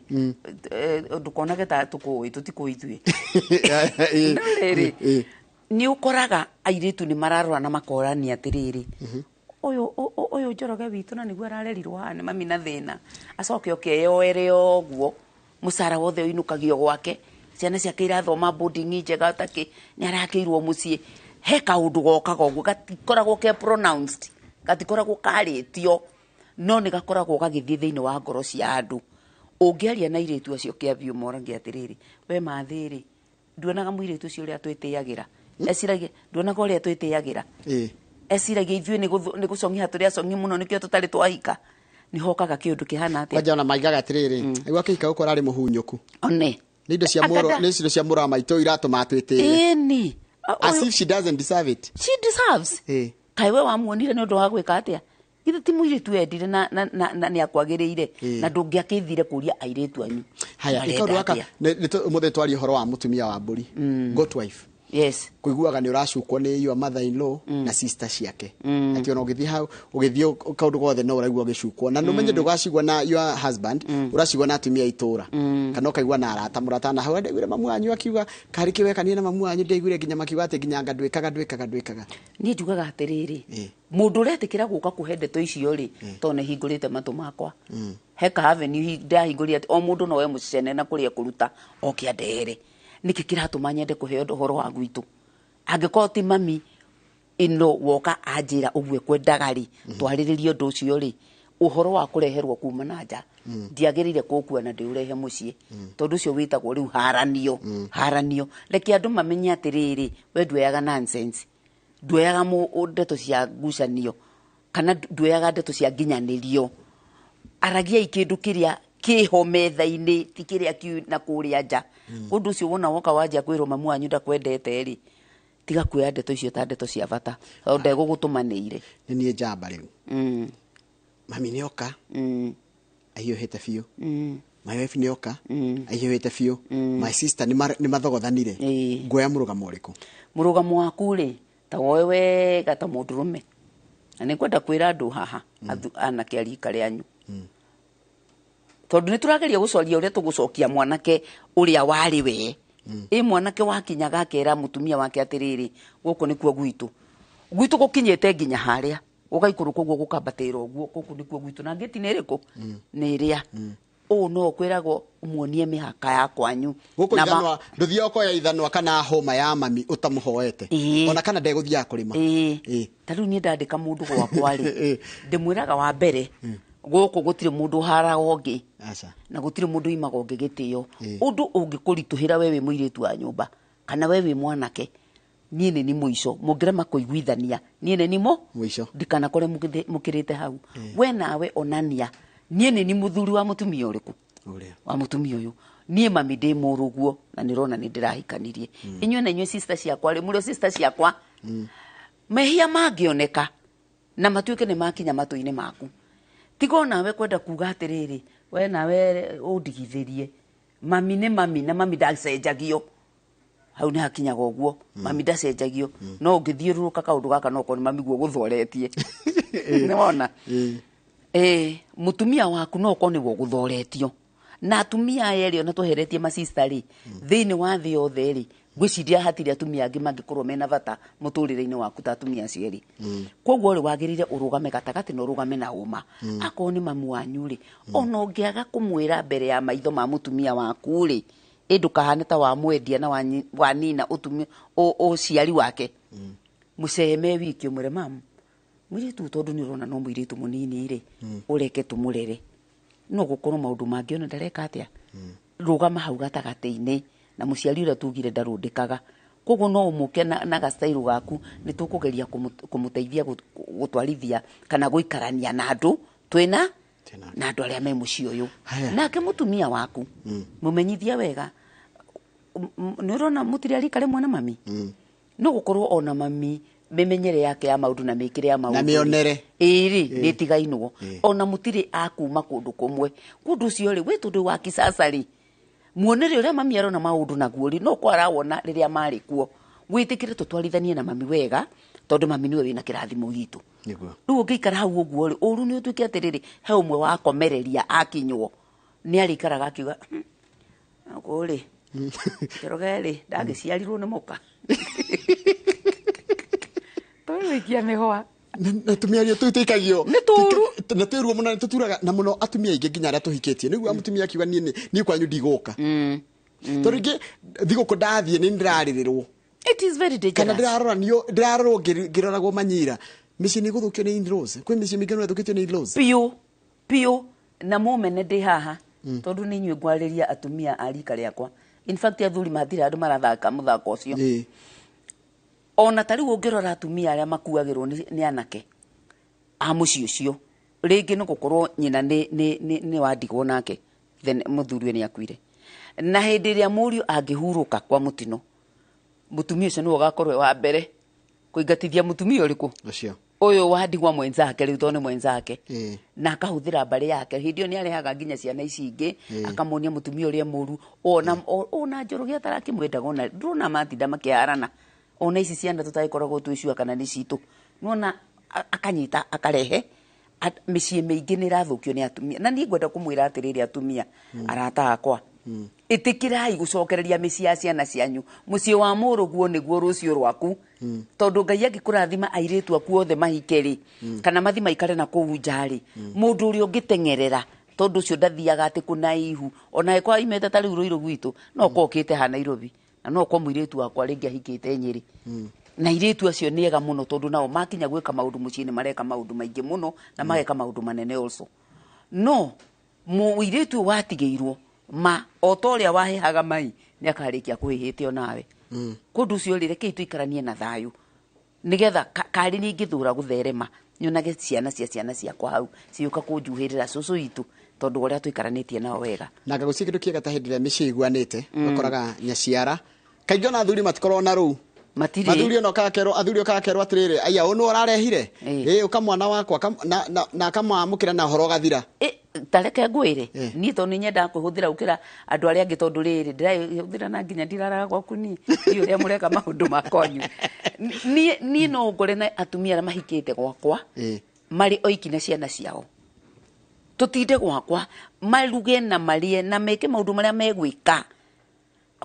ndũkonage ta tũkũĩ, tũtikũĩ ithuĩ. No rĩrĩ, nĩ ũkoraga airĩtu nĩ mararora na makorania atĩrĩrĩ, ũyũ ũyũ Njoroge witũ na nĩguo ararerirwo haha nĩ mami na thĩna, acoke oke eyoere ũguo, mũcara wothe ũinũkagio gwake, ciana ciake irathoma boarding njega, takĩ nĩ arakĩirwo mũciĩ. He kaũndũ gokaga ũguo gatikoragwo ke pronounced, gatikoragwo karĩtio, no nĩ gakoragwo gagĩthiĩ thĩinĩ wa ngoro cia andũ. Ũngĩaria na airĩtu acio kĩa biũ, moragia atĩrĩrĩ, we mathĩrĩ, nduonaga mũirĩtu ũcio ũrĩa twĩtĩagĩra, eciragia nduonaga ũrĩa twĩtĩagĩra, eciragia ithuĩ nĩ gũcong'ia tũrĩ acong'i mũno, nĩkĩo tũtarĩ twahika. Nĩ hokaga kĩũndũ kĩhana atĩa? Kwanja ona maigaga atĩrĩrĩ, aigua akĩhika gũkũ ararĩ mũhunyũku. One. Nĩ indo cia mũrũ, Akada- nĩ indo cia mũrũ wa maitũ iratũma atwĩtĩe. Ĩni. As if she doesn't deserve it. She deserves. Kaĩ we wamuonire nĩ ũndũ wa gwĩka atĩa? Githĩ ti mũirĩtu wendire na nĩ akwagĩrĩire? Na ndũngĩakĩthire kũria airĩtu anyu Haya, marenda ikaũndũ gaka atĩa? ũmũthĩ twaria ũhoro wa mũtumia wa mbũri, goat wife. Yes. Kũiguaga nĩ ũracukwo nĩ your mother in law na sister ciake, atĩ ona ũgĩthiĩ hau, ũgĩthiĩ kaũndũ gothe no ũraigua ũgĩcukwo, na nũmenye ndũgacigua na your husband, ũracigua na atumia a itũra, kana ũkaigua na arata, mũrata na hau, ndaiguire mamu wanyu akiuga karĩ kĩwekanie na mamu wanyu, ndaiguire nginya makiuga atĩ nginya anga ndwĩkaga ndwĩkaga ndwĩkaga. Niĩ njugaga atĩrĩrĩ, mũndũ ũretĩkĩra gũka kũhe ndeto icio rĩ, tondũ nĩ hingũrĩte matũ makwa, he ka avenue ndahingũrire atĩ o mũndũ no we mũcene na kũrĩa kũruta oke andehere nĩkĩ kĩratũma nyende kũheo ũhoro wa gwitũ. Angĩkorwo ti mami ĩno woka anjĩra ũguo ekwendaga rĩ, twarĩrĩrie ũndũ ũcio rĩ, ũhoro wa kũreherwo kuma na nja ndiagĩrĩire kũũkua na ndĩũrehe mũciĩ, tondũ ũcio wĩtagwo rĩu haranio. Haranio, reke andũ mamenye atĩrĩrĩ, we nduoyaga nonsense, nduoyaga ndeto cia ngucanio, kana nduoyaga ndeto cia nginyanĩrio. Aragiai kĩndũ kĩrĩa kĩho metha-inĩ, ti kĩrĩa kiu na kũrĩa nja. Ũndũ ũcio wona woka wanjia kwĩrwo mamu wanyu ndakwendete rĩ, tiga kuoya ndeto icio ta ndeto cia bata, tondũ ndegũgũtũmanĩire. Nĩ niĩ njamba rĩu. Mami nĩ oka ahiũhĩte biũ, my wife nĩ oka ahiũhĩte biũ, my sister nĩ mathogothanire. Nguoya mũrũgamo ũrĩkũ? Mũrũgamo waku rĩ, ta woe wega ta mũndũrũme, na nĩ ngwenda kwĩra andũ haha, anake a rika rĩanyu, tondũ nĩ tũrageria gũcoria ũrĩa tũgũcokia mwanake ũrĩa warĩ we. Ĩ mwanake wakinyaga akera mũtumia wake atĩrĩrĩ, gũkũ nĩkuo gwitũ, gwitũ gũkinyĩte nginya harĩa gũgaikũrũka ũguo, gũkambatĩra ũguo, gũkũ nĩkuo gwitũ, na ngĩti nĩ ĩrĩkũ? Nĩ ĩrĩa. Ũũ no ũkwĩragwo muonie mĩhaka ya kwanyu. Gũkũ Na ma- ithanwa ndũthiaga ũkoya ithanwa kana hũma ya mami ũtamũhoete. Ĩĩ. Ona kana ndegũthiaga kũrĩma. Ĩĩ. Ĩĩ. Ta rĩu niĩ ndandĩka mũndũ gwakwa rĩ, Ĩĩ. ndĩmwĩraga wa mbere, gũkũ gũtirĩ mũndũ ũharaga ũngĩ Aca. na gũtirĩ mũndũ uimaga ũngĩ gĩtĩo. Ĩĩ. Ũndũ ũngĩkũritũhĩra we wĩ mũirĩtu wa nyũmba kana we wĩ mwanake, niĩ nĩ ni mũico mũngĩrema kũiguithania, niĩ nĩ ni Mũico. Ndikanakore mũkĩrĩte hau. We nawe onania niĩ nĩ ni mũthuri wa mũtumia ũrĩkũ, Ũrĩa. wa mũtumia ũyũ. Niĩ mami ndĩ mũrũguo na nĩrona nĩ ndĩrahikanirie. Inyuĩ na inyuĩ sister ciakwa rĩ, mũrĩ sister ciakwa, mehia mangĩoneka na matuĩke nĩ makinya matũ-inĩ maku, tiga onawe kwenda kuga atĩrĩrĩ, we nawe ũndigithĩrie, mami nĩ mami na mami ndacenjagio. Hau nĩ hakinyaga ũguo, mami ndacenjagio. No ũngĩthiũrũrũka kaũndũ gaka no ũkorwo nĩ mami guo gũthoretie. Nĩwona? Ĩĩ, mũtumia waku no ũkorwo nĩwe ũgũthoretio. Na atumia aya erĩ ona tweheretie masista rĩ, thĩinĩ wa thĩ yothe rĩ, ngwĩciria hatirĩ atumia angĩ mangĩkorwo mena bata mũtũrĩre-inĩ waku ta atumia acio erĩ. Koguo rĩ, wagĩrĩire ũrũgame gatagatĩ na ũrũgame na ũma. Akorwo nĩ mamu wanyu rĩ, ona ũngĩaga kũmwĩra mbere ya maitho ma mũtumia waku rĩ, ĩ ndũkahane ta wamwendia na wanina ũtumia ũciari wake. Mũceme wiki ũmwĩre, mamu, mũirĩtu ũyũ tondũ nĩ ũrona no mũirĩtu mũnini rĩ, ũreke tũmũrere. No gũkorwo maũndũ mangĩ ona ndareka atĩa. Rũgama hau gatagatĩ-inĩ na mũciari ũrĩa tugire ndarũndĩkaga. Koguo no ũmũke na gastairũ gaku, nĩ tũkũgeria kũmũteithia gũtwarithia kana gũikarania na andũ twĩna Twĩna. na andũ arĩa me mũciĩ ũyũ. Haya. Nake mũtumia waku mũmenyithie wega. Nĩ ũrona mũtirĩ arika rĩmwe na mami. No gũkorwo ona mami mĩmenyere yake ya maũndũ na mĩkĩre ya maũndũ Na mĩonere. Ĩĩ rĩ, nĩ ĩtigainwo. Ona mũtirĩ a kuma kũndũ kũmwe. Kũndũ ũcio rĩ, wĩ tondũ wa kisasa rĩ, muonere ũrĩa mami arona maũndũ naguo rĩ, no kwa arawona rĩrĩa marĩ kuo. Wĩtĩkĩre tũtwarithanie na mami wega, tondũ mami nĩwe wĩna kĩrathimo gitũ. Nĩguo. Rĩu ũngĩikara hau ũguo rĩ, ũru nĩ ũtuĩke atĩrĩrĩ, he ũmwe wakomereria akinywo, nĩ arĩikaraga akiuga, gũkũ rĩ, Njoroge rĩ, ndagĩciarirwo nĩ mũka. Tũgũikia mĩhwa. Na tũmĩario tũu tũikagio. Nĩ tũru. Na twĩ ruo mũno, nĩ tũturaga na mũno atumia aingĩ nginya arĩa tũhikĩtie. Nĩguo mũtumia akiuga niĩ kwanyu ndigũka. Tondũ rĩngĩ thigũkũ ndathiĩ nĩ ndĩrarĩrĩrwo. It is very dangerous. Kana ndĩraroranio, ndĩrarorwo ngĩroragwo manyira. Mĩciĩ nĩ ĩgũthũkio nĩ in-laws. Kwĩ mĩciĩ mĩingĩ no ĩthũkĩtio nĩ in-laws. Piũ, piũ. Na mũmene ndĩ haha. Tondũ nĩ inyuĩ ngwarĩria atumia a rika rĩakwa. In fact, athuri matirĩ handũ marathaka mũthako ũcio. Ona ta rĩu ũngĩrora atumia arĩa makuagĩrwo nĩ anake a mũciĩ ũcio, rĩngĩ nĩ gũkorwo nyina nĩ wandigwo nake, then mũthuri nĩ akuire. Na hĩndĩ ĩrĩa mũriũ angĩhurũka kwa mũtino, mũtumia ũcio nĩwe ũgakorwo e wa mbere kũingatithia mũtumia ũrĩkũ? Ũcio. Ũyũ wandigwa mwenzake rĩu tondũ nĩ mwenzake. Na akahũthĩra mbarĩ yake. Hĩndĩ ĩyo nĩ arehaga nginya ciana ici ingĩ, akamuonia mũtumia ũrĩa mũru, ona Njoroge atarakĩmwendaga ona ndũrona matinda makĩharana. Ona ici ciana tũtagĩkoragwo twĩ sure kana nĩ citũ. Nĩwona akanyita akarehe. Mĩciĩ mĩingĩ nĩ ĩrathũkio nĩ atumia. Na niĩ ngwenda kũmwĩra atĩrĩrĩ atumia, arata akwa, ĩtĩkĩrai gũcokereria mĩciĩ ya ciana cianyu. Mũciĩ wa mũrũguo nĩguo rũciũ rwaku. Tondũ Ngai angĩkũrathima airĩtu aku othe mahike rĩ, kana mathi maikare na kũu nja rĩ, mũndũ ũrĩa ũngĩteng'erera, tondũ ũcio ndathiaga atĩ kũnaihu, ona angĩkorwo aimĩte ta rĩu Rũirũ gwitũ, no ũkorwo ũkĩte ha Nairobi, na no ũkorwo mũirĩtu wakwa rĩngĩ ahikĩte Nyĩrĩ. Na airĩtu acio nĩ ega mũno tondũ nao makinya gwĩka maũndũ mũciĩ nĩ mareka maũndũ maingĩ mũno na mageka maũndũ manene also. No mũirĩtu ũyũ watigĩirwo ma o ta ũrĩa wahehaga mai nĩ akarĩkia kũhĩhĩte onawe. Kũndũ ũcio rĩ, rekei tũikaranie na thayũ nĩgetha karĩ niĩ ingĩthũra gũtherema nyonage ciana cia ciana ciakwa hau ciũka kũnjuhĩrĩra cũcũ witũ tondũ ũrĩa tũikaranĩtie nao wega. Na ngagũcia kĩndũ kĩega ta hĩndĩ ĩrĩa mĩciĩ ĩiguanĩte, ũkoraga nyaciara kaingĩ ona athuri matikoragwo na rũu. Matirĩ. Athuri ona ũkakerwo, athuri ũkakerwo atĩrĩrĩ, aya, ũyũ nĩwe ũrarehire? Ĩĩ. Ĩĩ, ũka mwana wakwa, na akamwamũkĩra na ũhoro ũgathira. Ta reke ngwĩre, niĩ tondũ nĩ nyendaga kwĩhũthĩra gũkĩra andũ arĩa angĩ tondũ rĩrĩ, ndĩraĩhũthĩra na nginya ndiraraga gwaku niĩ, ndiũĩ ũrĩa mũreka maũndũ ma kwanyu. Niĩ no ngore na atumia arĩa mahikĩte gwakwa, marĩ oiki na ciana ciao. Tũtinde gwakwa, maruge na marĩe na meke maũndũ marĩa megwĩka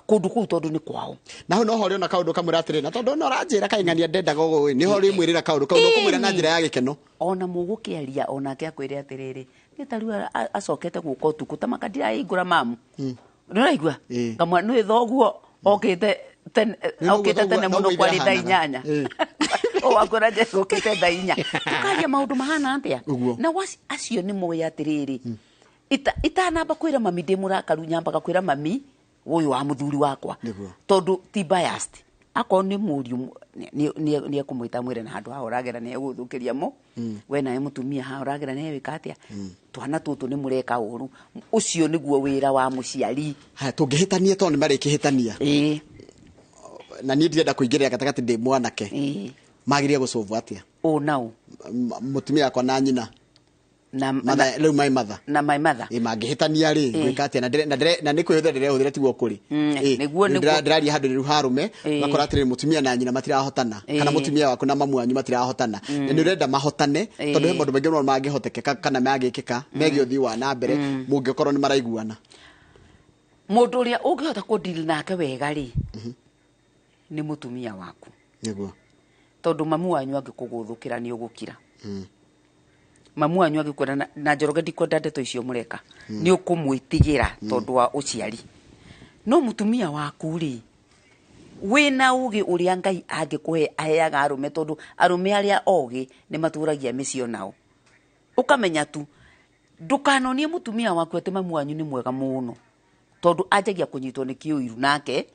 kũndũ kũu tondũ nĩ kwao. Na hau no ho ũrĩona kaũndũ kamwĩra atĩrĩ, na tondũ no ũranjĩra kaĩ ng'ania ndendaga ũguo ĩ, nĩho ũrĩmwĩrĩra kaũndũ kau, na ũkũmwĩra na njĩra ya gĩkeno. Ona mũgũkĩaria onake akwĩre atĩrĩrĩ, Nĩ ta rĩu acokete gũka ũtukũ ta maka ndirahingũra mamu. Nĩ ũraigua? Ĩĩ. Ngamwĩra nĩ thoguo okĩte tene, Nĩ noguo okĩte tene noguo mũno ithe kwarĩ thaa ahanaga. 8. Ĩĩ. Wakwĩra nje ũkĩte thaa 4. Tũkaria maũndũ mahana atĩa? Ũguo. Na acio nĩ moĩ atĩrĩrĩ, itanamba kwĩra mami ndĩ mũrakaru, nyambaga kwĩra mami ũyũ wa mũthuri wakwa. Nĩguo. Tondũ ti biased. Akorwo nĩ mũriũ nĩ ekũmwĩta mwĩre na handũ haha ũragera nĩ egũthũkĩria mo. We nawe mũtumia haha ũragera nĩ egwĩka atĩa? Twana tũtũ nĩ mũreka ũru. Ũcio nĩguo wĩra wa mũciari. Haya, tũngĩhĩtania tondũ nĩ marĩkĩhĩtania. Ĩĩ. Na niĩ ndirenda kũingĩrĩra gatagatĩ ndĩ mwanake. Ĩĩ. Magĩrĩire gũcũvwo atĩa? Ũ na ũ? Mũtumia wakwa na nyina. Na Mother, rĩu my mother. Na my mother. Ĩ mangĩhĩtania rĩ, gwĩka atĩa? Na nĩ kwĩhũthĩra ndĩrehũthĩra tiguo kũrĩ. Ĩ, Nĩguo, rĩu nĩguo. ndĩraria handũ rĩu harume, ũgakora atĩrĩrĩ mũtumia na nyina matirahotana, kana mũtumia waku na mamu wanyu matirahotana. Na nĩ ũrenda mahotane, tondũ he maũndũ maingĩ mũno mangĩhotekeka kana mangĩkĩka megiĩ ũthii wa na mbere, mũngĩkorwo nĩ maraiguana. Mũndũ ũrĩa ũngĩhota kũ-deal nake wega rĩ, nĩ mũtumia waku. Nĩguo. Tondũ mamu wanyu angĩkũgũthũkĩra nĩ ũgũkira. Mamu wanyu angĩkwenda na Njoroge ndikwenda ndeto icio mũreka. Nĩ ũkũmwĩtigĩra tondũ wa ũciari. No mũtumia waku rĩ, wĩna ũgĩ ũrĩa Ngai angĩkũhe aheaga arũme, tondũ arũme arĩa ogĩ nĩ matũragia mĩciĩ nao. Ũkamenya tu ndũkanonie mũtumia waku atĩ mamu wanyu nĩ mwega mũno, tondũ anjagia kũnyitwo nĩ kĩũiru nake,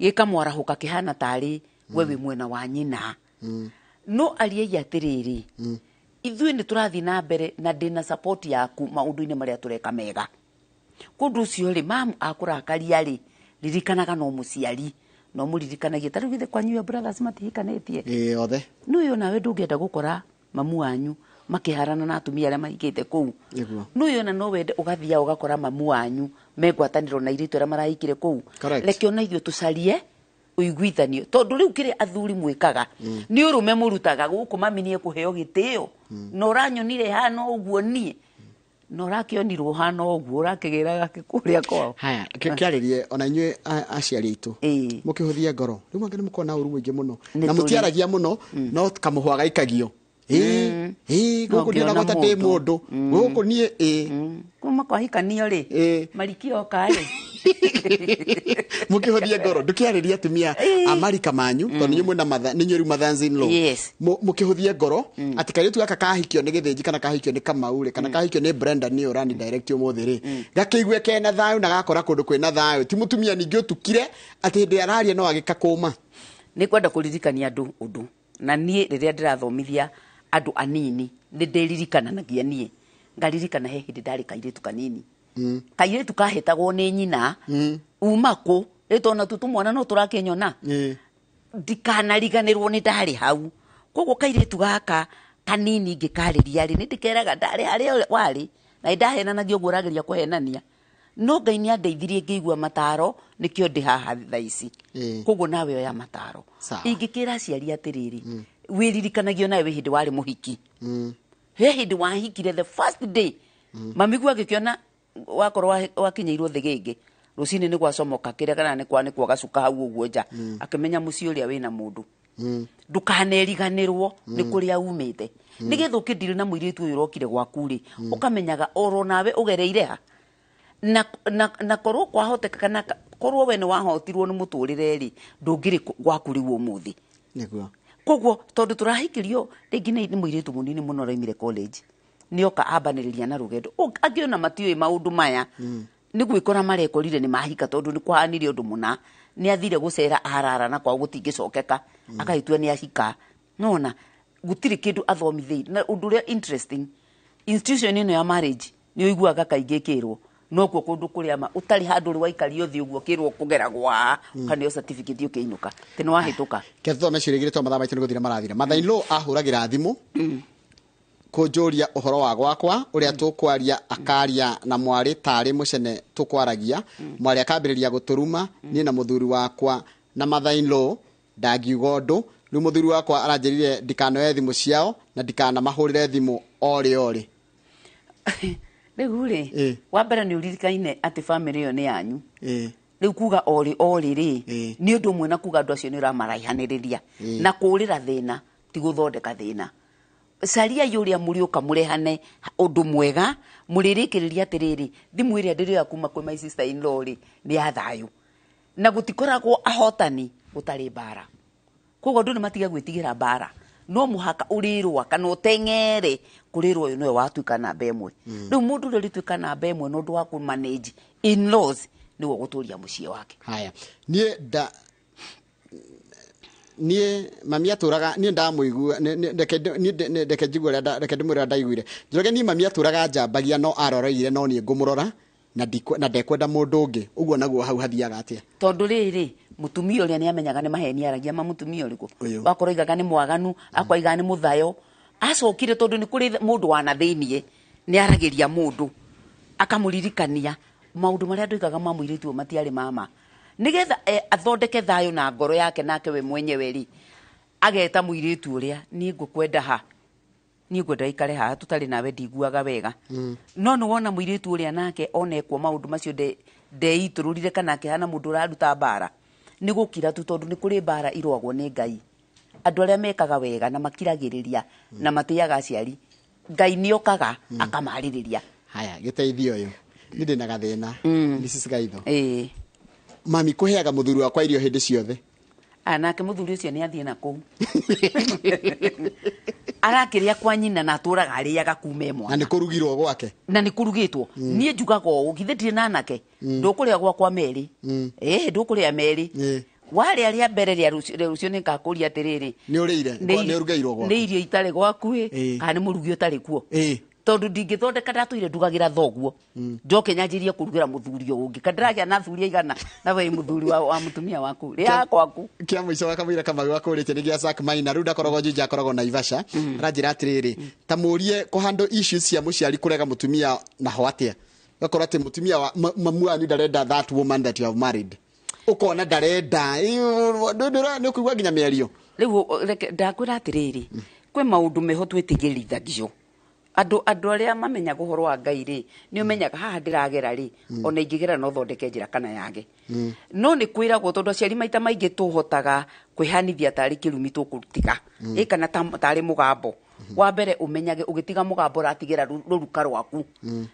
gĩkamwarahũka kĩhana tarĩ we wĩ mwena wa nyina. No ariai atĩrĩrĩ, ithuĩ nĩ tũrathiĩ na mbere na ndĩna support yaku maũndũ-inĩ marĩa tũreka mega. Kũndũ ũcio rĩ, mamu akũrakaria rĩ, ririkanaga no mũciari, no mũririkanagie. Ta rĩu githĩ kwanyu your brothers matihikanĩtie? Ĩĩ, othe. Nĩ ũyũ nawe ndũngĩenda gũkora mamu wanyu makĩharana na atumia arĩa mahikĩte kũu. Nĩguo. Nĩ ũyũ ona no wende ũgathiaga ũgakora mamu wanyu me ngwatanĩro na airĩtu arĩa marahikire kũu. Correct. Reke ona ithuĩ tũcarie ũiguithanio, tondũ rĩu kĩrĩa athuri mwĩkaga nĩ ũrũme mũrutaga gũkũ mami nĩ ekũheo gĩtĩo, na ũranyonire hana ũguo niĩ, na ũrakĩonirwo hana ũguo ũrakĩgĩra gake kũrĩa kwao. Haya, kĩarĩrie ona inyuĩ aciari aitũ. Ĩĩ. Mũkĩhũthie ngoro. Rĩu angĩ nĩ mũkoragwo na ũru mũingĩ mũno. Nĩ Na tũrĩ. mũtiaragia mũno, no kamũhwa gaikagio. Ĩĩ, ĩĩ, No gũkũ ndionagwo ta ngĩona ndĩ mũndũ. mũndũ. Gũkũ niĩ, ĩĩ. Kuma kwahikanio rĩ, Ĩĩ. marikioka rĩ. Mũkĩhũthie ngoro, ndũkĩarĩrie atumia a marika manyu, tondũ nĩ inyuĩ mwĩna mother, nĩ inyuĩ rĩu mothers in law. Yes. Mũkĩhũthie ngoro, atĩ kairĩtu gaka kahikio nĩ Gĩthĩnji kana kahikio nĩ Kamau rĩ, kana kahikio nĩ Brenda nĩ ũrani direct ũmũthĩ rĩ, gakĩigue kena thayũ na gakora kũndũ kwĩna thayũ. Ti mũtumia ningĩ ũtukire atĩ hĩndĩ ĩrĩa araria no agĩkakũma. Nĩ kwenda kũririkania andũ ũndũ, na niĩ rĩrĩa ndĩrathomithia andũ anini nĩ ndĩririkananagia niĩ, ngaririkana he hĩndĩ ndarĩ kairĩtu kanini. Kairĩtu kahĩtagwo nĩ nyina, uma kũ, rĩtwa ona tu tũmwana no tũrakĩnyona. Ndikanariganĩrwo nĩ ndarĩ hau. Koguo kairĩtu gaka kanini ngĩkarĩria rĩ, nĩ ndĩkeraga ndarĩ harĩa warĩ, na nĩndahenanagia ũguo ũrageria kũhenania. No Ngai nĩ andeithirie ngĩigua mataro, nĩkĩo ndĩ haha thaa ici. Koguo nawe oya mataro. Sawa. Ingĩkĩra aciari atĩrĩrĩ, wĩririkanagie nawe wĩ hĩndĩ warĩ mũhiki. He hĩndĩ wahikire the first day. Mami guo agĩkĩona wakorwo wakinyĩirwo thĩgĩngĩ, rũcinĩ nĩ gwacomoka kĩrĩa kana nĩ kwanĩkwo gacuka hau ũguo nja, akĩmenya mũciĩ ũrĩa wĩna mũndũ. Ndũkaneriganĩrwo nĩ kũrĩa umĩte, nĩgetha ũkĩndire na mũirĩtu ũyũ ũrokire gwaku rĩ, ũkamenyaga oro nawe ũgereire ha. Na korwo kwahoteka kana korwo we nĩ wahotirwo nĩ mũtũrĩre rĩ, ndũngĩrĩ gwaku rĩu ũmũthĩ. Nĩguo. Koguo tondũ tũrahikĩrio rĩngĩ nĩ mũirĩtu mũnini mũno ũraumire college, nĩoka ambanĩrĩria na rũgendo. Angĩ ona matiũĩ maũndũ maya, nĩ gwĩkora marekorire nĩ mahika tondũ nĩ kũhanire ũndũ mũna, nĩ athire gũcera arara na kwao gũtingĩcokeka, agagĩtua nĩ ahika. Nona gũtirĩ kĩndũ athomithĩirio. Na ũndũ ũrĩa interesting, institution ĩno ya marriage nĩ ũiguaga kaingĩ ĩkĩrwo nokuo kũndũ kũrĩa ma ũtarĩ handũ ũrĩ waikario thĩ ũguo ũkĩrwo kũgeragwo haha, ũkaneo certificate ũkĩinũka atĩ nĩ wahĩtũka. Ke tũthome ciũria igĩrĩ tondũ mathaa maitũ nĩ gũthira marathira. Mother in law ahũragĩra thimũ kũnjũria ũhoro wa gwakwa ũrĩa tũkwaria, akaria na mwarĩ tarĩ mũcene tũkwaragia, mwarĩ akambĩrĩria gũtũruma niĩ na mũthuri wakwa na mother in law ndangiuga ũndũ. Rĩu mũthuri wakwa aranjĩrire ndikanoe thimũ ciao na ndikanamahũrĩre thimũ o rĩ o rĩ. Rĩu rĩ, wa mbere nĩ ũririkaine atĩ family ĩyo nĩ yanyu. Rĩu kuga o rĩ o rĩ rĩ, nĩ ũndũ ũmwe na kuga andũ acio nĩ ũramaraihanĩrĩria. Na kũũrĩra thĩna ti gũthondeka thĩna. Cariai ũrĩa mũrĩũka mũrehane ũndũ mwega, mũrĩrĩkĩrĩria atĩrĩrĩ, thimũ ĩrĩa ndĩrĩoya kuma kwĩ my sister in law rĩ, nĩ ya thayũ. Na gũtikoragwo ahotani gũtarĩ mbara. Koguo andũ nĩ matige gwĩtigĩra mbara. No mũhaka ũrĩrũa kana ũteng'ere kũrĩrwo ũyũ nĩwe watuĩka namba ĩmwe. Rĩu mũndũ ũrĩa ũrĩtuĩka namba ĩmwe na ũndũ wa kũ manage in-laws nĩwe ũgũtũria mũciĩ wake. Haya, niĩ nda niĩ mami atũraga niĩ ndamũigua reke njigue ũrĩa reke ndĩmwĩre ũrĩa ndaiguire. Njoroge, niĩ mami atũraga njambagia no aroreire no niĩ ngũmũrora na na ndekwenda mũndũ ũngĩ. Ũguo naguo hau hathiaga atĩa? Tondũ rĩrĩ, mũtumia ũrĩa nĩ amenyaga nĩ maheni aragia ma mũtumia ũrĩkũ. Wakorwo aigaga nĩ mwaganu, akorwo aigaga nĩ mũthayo. Acokire tondũ nĩ kũrĩ mũndũ wa na thĩiniĩ, nĩ aragĩria mũndũ, akamũririkania maũndũ marĩa andũ aigaga ma mũirĩtu ũyũ matiarĩ mama. Nĩgetha athondeke thayũ na ngoro yake nake we mwenyewe rĩ, ageta mũirĩtu ũrĩa, niĩ ngũkwenda ha, niĩ ngwenda ikare haha tũtarĩ nawe ndiguaga wega. No nĩ wona mũirĩtu ũrĩa nake onekwo maũndũ macio ndeitũrũrire kana akĩhana mũndũ ũraruta mbara. Nĩ gũkira tu tondũ nĩ kũrĩ mbara irũagwo nĩ Ngai. Andũ arĩa mekaga wega na makiragĩrĩria na matĩaga aciari, Ngai nĩ okaga akamarĩrĩria. Haya, gĩteithio ũyũ. Niĩ ndĩna gathĩna. Mrs. Gaitho. Mami kũheaga mũthuri wakwa irio hĩndĩ ciothe. Nake mũthuri ũcio nĩ athiĩ na kũu. Arakĩrĩa kwa nyina na atũraga arĩaga kuma e mwana. Na nĩ kũrugirwo gwake. Na nĩ kũrugĩtwo. Niĩ njugaga ũũ, githĩ ndirĩ na anake? Ndũkũrĩa gwakwa merĩ. Ndũkũrĩa merĩ. Warĩa rĩa mbere rĩa rũciũ nĩ ngakũria atĩrĩrĩ. Nĩ ũrĩire? Nĩ ũrugĩirwo gwaku? Nĩ irio itarĩ gwaku ĩ, kana nĩ mũrugi ũtarĩ kuo? Tondũ ndingĩthondeka ndatũire ndugagĩra thoguo. Njoke nyanjĩrie kũrugĩra mũthuri ũngĩ. Kana ndĩragĩa na athuri aigana na we mũthuri wa mũtumia waku. Rĩa gwaku. Kĩa mũico wa kamũira Kamau akũrĩtie nĩ gĩa Zack Maina. Rĩu ndakoragwo Juja, akoragwo Naivasha. Aranjĩra atĩrĩrĩ, ta mũrie kũhandle issues cia mũciari kũrega mũtumia naho atĩa? Ũgakora atĩ mũtumia wa mamu wanyu ndarenda that woman that you have married. Ũkona ndarenda. Nĩ ũkũigua nginya mĩario. Rĩu reke ndakwĩra atĩrĩrĩ, kwĩ maũndũ meho twĩtigĩrithagio. Andũ arĩa mamenyaga ũhoro wa Ngai rĩ, nĩ ũmenyaga haha ndĩragera rĩ, ona ingĩgera no thondeke njĩra kana yage. No nĩ kwĩragwo tondũ aciari maita maingĩ tũhotaga kwĩhanithia tarĩ kĩrumi tũkũtiga. Ĩ kana tarĩ mũgambo. Wa mbere ũmenyage ũgĩtiga mũgambo ũratigĩra rũruka rwaku.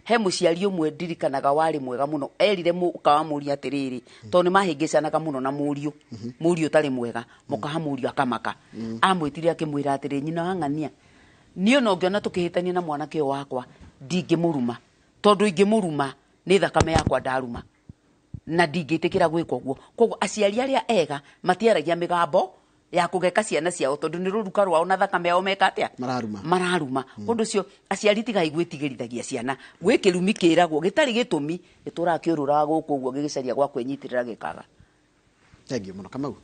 He mũciari ũmwe ndirikanaga warĩ mwega mũno, erire mũka wa mũriũ atĩrĩrĩ, tondũ nĩ mahĩngĩcanaga mũno na mũriũ, mũriũ ũtarĩ mwega, mũka wa mũriũ akamaka. Amwĩtire akĩmwĩra atĩrĩ, nyina wa ng'ania, niĩ ona ũngĩona tũkĩhĩtania na mwanake ũyũ wakwa, ndingĩmũruma, tondũ ingĩmũruma nĩ thakame yakwa ndaruma, na ndingĩtĩkĩra gwĩka ũguo. Koguo aciari arĩa ega matiaragia mĩgambo ya kũgeka ciana ciao, tondũ nĩ rũruka rwao na thakame yao meka atĩa? Mararuma. Mararuma. Ũndũ ũcio aciari tigai gwĩtigĩrithagia ciana. Gwĩ kĩrumi kĩragwo gĩtarĩ gĩtũmi, gĩtũraga kĩũrũraga gũkũ ũguo gĩgĩcaria gwa kwĩnyitĩrĩra gĩkaga. Thank you mũno Kamau.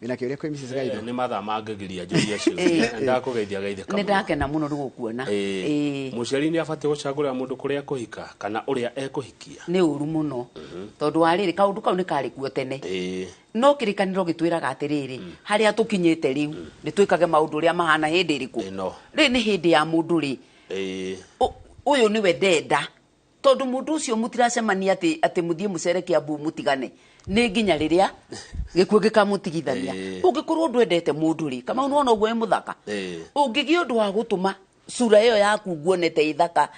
Wĩna kĩũria kwĩ Mrs. Gaitho? Nĩ mathaa mangĩgiria njũrie ciũria. Ndakũgeithia geithĩka mũno. Nĩ ndakena mũno nĩ gũkuona. Mũciari nĩ abatiĩ gũcagũra mũndũ kũrĩa ekũhika kana ũrĩa ekũhikia? Nĩ ũru mũno. Tondũ wa rĩrĩ, kaũndũ kau nĩ karĩ kuo tene. No kĩrĩkanĩro gĩtwĩraga atĩrĩrĩ, harĩa tũkinyĩte rĩu, nĩ twĩkage maũndũ ũrĩa mahana hĩndĩ ĩrĩkũ? Rĩrĩ nĩ hĩndĩ ya mũndũ rĩ. Ũyũ nĩwe ndenda. Tondũ mũndũ ũcio mũtiracemania atĩ mũthiĩ mũcere Kiambu mũtigane. Nĩ nginya rĩrĩa gĩkuũ gĩkamũtigithania. Ũngĩkorwo ndwendete mũndũ rĩ, Kamau nĩwona ũguo wĩ mũthaka. Ũngĩgĩa ũndũ wa gũtũma sura ĩyo yaku nguonete ĩthaka,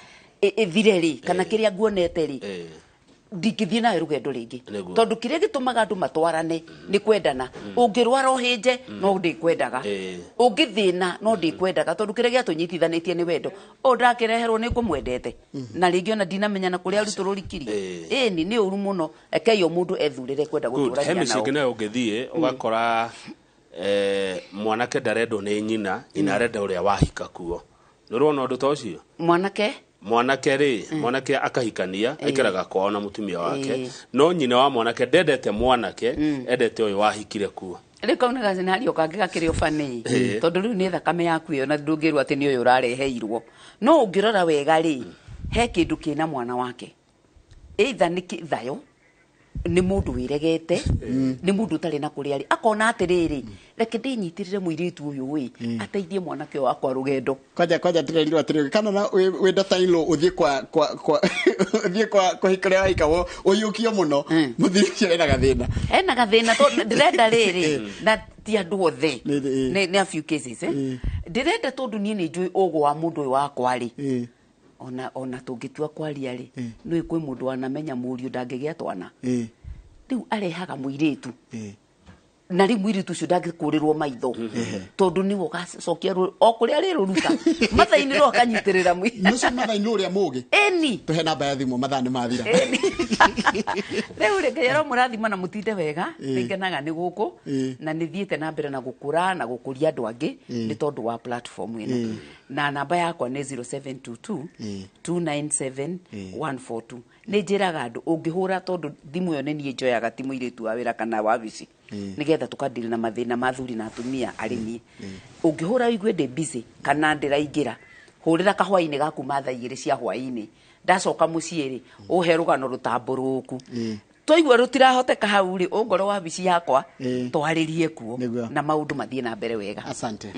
ĩthire rĩ, kana kĩrĩa nguonete rĩ, ndingĩthiĩ nawe rũgendo rĩngĩ. Tondũ kĩrĩa gĩtũmaga andũ matwarane nĩ kwendana. Ũngĩrwara ũhĩnje, no ndĩkwendaga. Ũngĩthĩna, no ndĩkwendaga. Tondũ kĩrĩa gĩatũnyitithanĩtie nĩ wendo. O ndakĩreherwo nĩ ngũmwendete. Na rĩngĩ ona ndinamenya na kũrĩa arutũrũrikirie. Ĩni, nĩ ũru mũno. Rekei o mũndũ ethurĩre kwenda Good. gũtũrania He mĩciĩ nao. ĩngĩ nayo ũngĩthiĩ, ũgakora, mwanake ndarendwo nĩ nyina, nyina arenda ũrĩa wahika kuo. Nĩ ũrona ũndũ ta ũcio? Mwanake? Mwanake rĩ, mwanake akahikania, aikaraga kwao na mũtumia wake. No nyina wa mwanake ndendete mwanake, endete ũyũ wahikire kuo. Rĩu kau nĩ gacenario kangĩ gakĩrĩ ũbani. Tondũ rĩu nĩ thakame yaku ĩyo na ndũngĩrwo atĩ nĩ ũyũ ũrareheirwo. No ũngĩrora wega rĩ, he kĩndũ kĩna mwana wake. Either nĩ kĩthayo, Nĩ mũndũ wĩregete, nĩ mũndũ ũtarĩ na kũrĩa arĩ, akona atĩrĩrĩ, reke ndĩnyitĩrĩre mũirĩtu ũyũ ĩ ateithie mwanake ũyũ wakwa rũgendo. Kwanja kwanja ndĩrerirwo atĩrĩrĩ, kana na wĩ daughter in law ũthiĩ kwa kwa kwa ũthiĩ kwa kũhika ũrĩa wahika ũiyũkio mũno, mũthuri ũcio ena gathĩna. Ena gathĩna, tondũ ndĩrenda rĩrĩ, na ti andũ othe, nĩ a few cases, eh? Ndĩrenda tondũ niĩ nĩ njũĩ ũgũ wa mũndũ ũyũ wakwa rĩ, ona tũngĩtua kwaria rĩ, nĩ kwĩ mũndũ wanamenya mũriũ ndangĩgĩa twana. Rĩu arehaga mũirĩtu, na rĩu mũirĩtu ũcio ndangĩkũrĩrwo maitho, tondũ nĩwe ũgacokia o kũrĩa rĩrũruta matha-inĩ, rwo akanyitĩrĩra Mũcio matha-inĩ ũrĩa mũgĩ. Ĩni. Tũhe namba ya thimũ, mathaa nĩ mathira. Rĩu rĩ, Ngai aromũrathima na mũtinde wega. Nĩngenaga nĩ gũkũ, na nĩ thiĩte na mbere na gũkũra na gũkũria andũ angĩ nĩ tondũ wa platform ĩno. Na namba yakwa nĩ 0722 297 142. Nĩ njĩraga andũ ũngĩhũra, tondũ thimũ ĩyo nĩ niĩ njoyaga, ti mũirĩtu wa wĩra kana wabici, nĩgetha tũkadili na mathĩna ma athuri na atumia arĩ niĩ. Ũngĩhũra ũigue ndĩ busy kana ndĩraingĩra, hũrĩra kahwainĩ ga kuma thaa 2 cia hwainĩ, ndacoka mũciĩ rĩ, ũhe rũgano rũtambũrũku. Twaigua rũtirahoteka hau rĩ, ũngoro wabici yakwa, twarĩrie kuo, na maũndũ mathiĩ na mbere wega. Asante.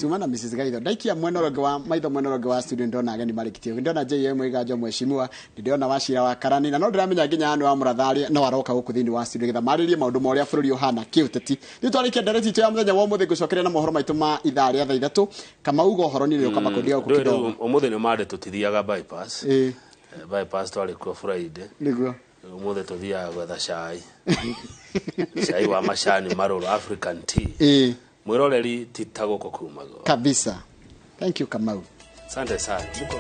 Tuma na Mrs. Gaitho. Ndaikia mwena ũrĩa ũngĩ wa maitho, mwena ũrĩa ũngĩ wa studio, ndona ageni marĩkĩtie. Ndona JM Iganjo mheshimiwa, ndĩrona Wachira wa Karani, na no ndĩramenya nginya Anne wa Mũratharĩ no aroka gũkũ thĩinĩ wa studio getha marĩrie maũndũ ma ũrĩa bũrũri ũhana kĩũteti. Rĩu twarĩkia ndereti itũ ya mũthenya wa ũmũthĩ, ngũcokeria na mohoro maitũ ma ithaa rĩa thaa 3. Kamauga ũhoro nĩ rĩũka makundi gũkũ Ndũĩ kidogo. rĩu ũmũthĩ nĩ mande tũtithiaga bypass. Bypass twarĩ kuo Friday. Ũmũthĩ tũthiaga gwetha cai, cai wa macani marũrũ, African tea. Mwĩroreri, ti ta gũkũ kumagwo. Kabisa. Thank you, Kamau. Asante sana. Muko.